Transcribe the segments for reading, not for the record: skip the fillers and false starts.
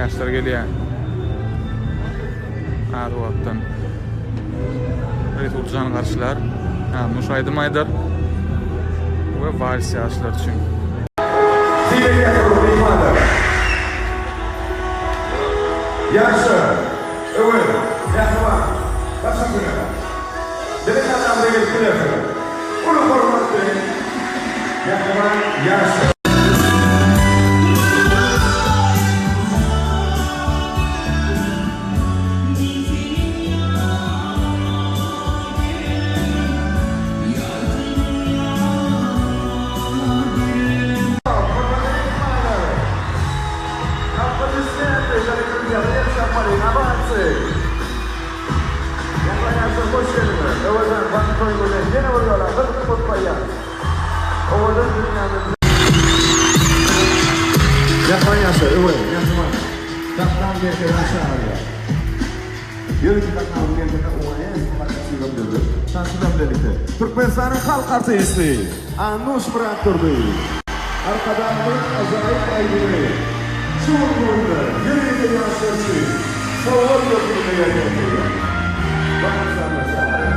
Ýaşlar gelýär. Az wagtdan Resuljan garşylar. Nuş aýdym aýdar. We wals ýaşlar üçin. Diýmek ýatyryp myhmanlar. Ýaşlar, Öwez, Mähriban, baş üstüne. Biziň aramyza gelip bilersiňiz. Uly hormat bilen Mähriban ýaşlar. Türkmenistanyň halk artisti Annuş Myratdurdyýew Arkadagymyzyň ajaýyp aýdymy şu günki günde ýörite ýaşlar üçin sowgat hökmünde ýerine ýetirýär. Bagyşlama çagyrýar.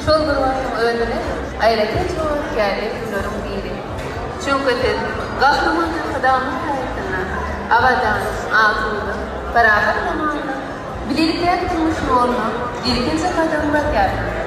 Şol bir wagtyň özünde aýratyn jogapkärli günleriň biri. Çünki siz Gahryman Arkadagymyz saýasynda abadan, asuda, parahat zamanda bilelikdäki durmuş ýoluna ilkinji gadam basýarsyňyz.